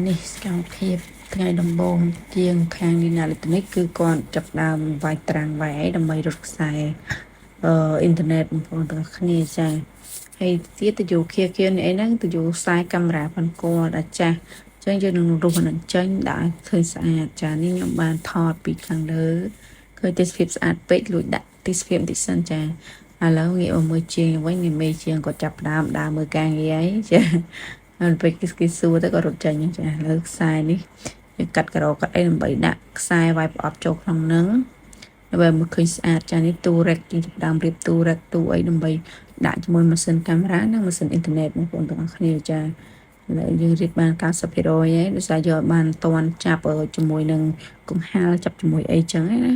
នេះសកម្មភាពថ្ងៃដំបូងជាងខាងនីណាអេឡិចត្រូនិកគឺគាត់ចាប់ផ្ដើមវាយត្រាំងវាយអីដើម្បីរត់ខ្សែអ៊ីនធឺណិតបងប្អូនទាំងអស់គ្នាចាហើយទៀតទៅយកខៀខៀនេះអីហ្នឹងទៅយកខ្សែកាមេរ៉ាផងគាត់អាចាស់អញ្ចឹងយើងនឹងរុះអានឹងចេញដាក់ឲ្យឃើញស្អាតចានេះខ្ញុំបានថតពីខាងលើឃើញទេសភាពស្អាតពេកលួចដាក់ទេសភាពបន្តិចសិនចាឥឡូវងាកមកមើលជាងវិញនេះមេជាងគាត់ចាប់ផ្ដើមដើរមើលការងារហើយចាហើយពេលគេសួរទៅក៏រត់ចេញចាឥឡូវខ្សែនេះយើងកាត់ការ៉ូកាត់អីដើម្បីដាក់ខ្សែវាយប្រអប់ចូលក្នុងនឹងដើម្បីមើលឃើញស្អាតចានេះទូរ៉េកយើងចាប់ដើមរៀបទូរ៉េកទូអីដើម្បីដាក់ជាមួយម៉ាស៊ីនកាមេរ៉ានិងម៉ាស៊ីនអ៊ីនធឺណិតបងប្អូនទាំងអស់គ្នាចាឥឡូវយើងរៀបបាន90%ហើយដោយសារយកបានតន់ចាប់ជាមួយនឹងកង្ហាលចាប់ជាមួយអីចឹងណា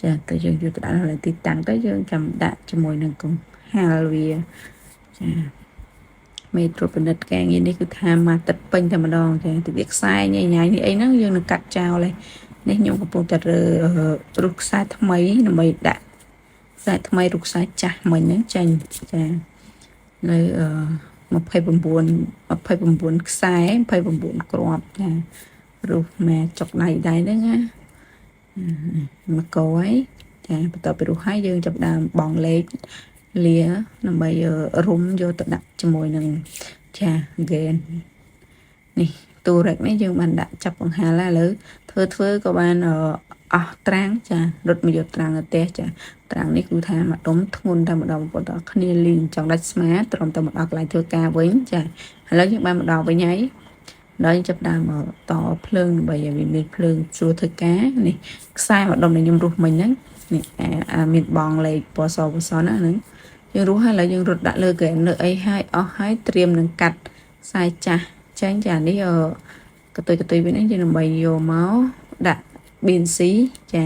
ចាទៅយើងយកទៅដាក់នៅទីតាំងទៅយើងចាំដាក់ជាមួយនឹងកង្ហាលវាចាមេត្រួតពិនិត្យការងារនេះគឺថាមកទឹកពេញតែម្ដងចាទីវាខ្សែញ៉ៃញ៉ៃនេះអីហ្នឹងយើងនឹងកាត់ចោលហើយនេះខ្ញុំកំពុងតែរើរុះខ្សែថ្មីដើម្បីដាក់ខ្សែថ្មីរុះខ្សែចាស់មិញហ្នឹងចេញចានៅ29 29ខ្សែ29គ្រាប់ចារុះមកចុកដៃដៃហ្នឹងណាមកកហើយចាបន្ទាប់ពីរុះហើយយើងចាប់ដើមបងលេខលាដើម្បីរុំយកទៅដាក់ជាមួយនឹងចាហ្គេននេះទូរ៉េកនេះយើងបានដាក់ចាប់បង្ហាលហើយឥឡូវធ្វើធ្វើក៏បានអស់ត្រាំងចារត់មកយកត្រាំងទៅផ្ទះចាត្រាំងនេះគឺថាមួយដុំធ្ងន់តែម្ដងបងប្អូនទាំងគ្នាលីងចង់ដាច់ស្មាត្រឹមតែមកដល់កន្លែងធ្វើការវិញចាឥឡូវយើងបានមកដល់វិញហើយដល់ចាប់ដើមមកតភ្លើងដើម្បីឲ្យវាមានភ្លើងស្រួលធ្វើការនេះខ្សែមួយដុំដែលខ្ញុំរុះមិញហ្នឹងនេះអាមានបងលេខពណ៌សពណ៌សណាហ្នឹងយើងរុះហើយឥឡូវយើងរត់ដាក់លើកែនៅអីហើយអស់ហើយត្រៀមនឹងកាត់ខ្សែចាស់ចេញចានេះកតុយកតុយវិញនេះយើងដើម្បីយកមកដាក់ BNC ចា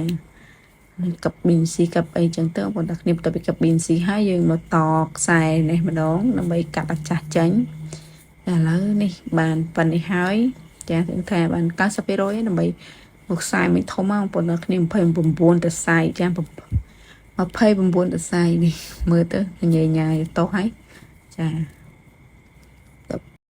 កັບ BNC កັບអីចឹងទៅបងប្អូនតាគ្នាបន្ទាប់ពីកັບ BNC ហើយយើងមកតខ្សែនេះម្ដងដើម្បីកាត់អាចាស់ចេញឥឡូវនេះបានប៉ុណ្នេះហើយចាទាំងថាបាន90%ដើម្បីមកខ្សែមួយធំបងប្អូនតាគ្នា29តសៃចា29តសៃនេះមើលទៅញ៉ៃញ៉ៃតោះហើយចា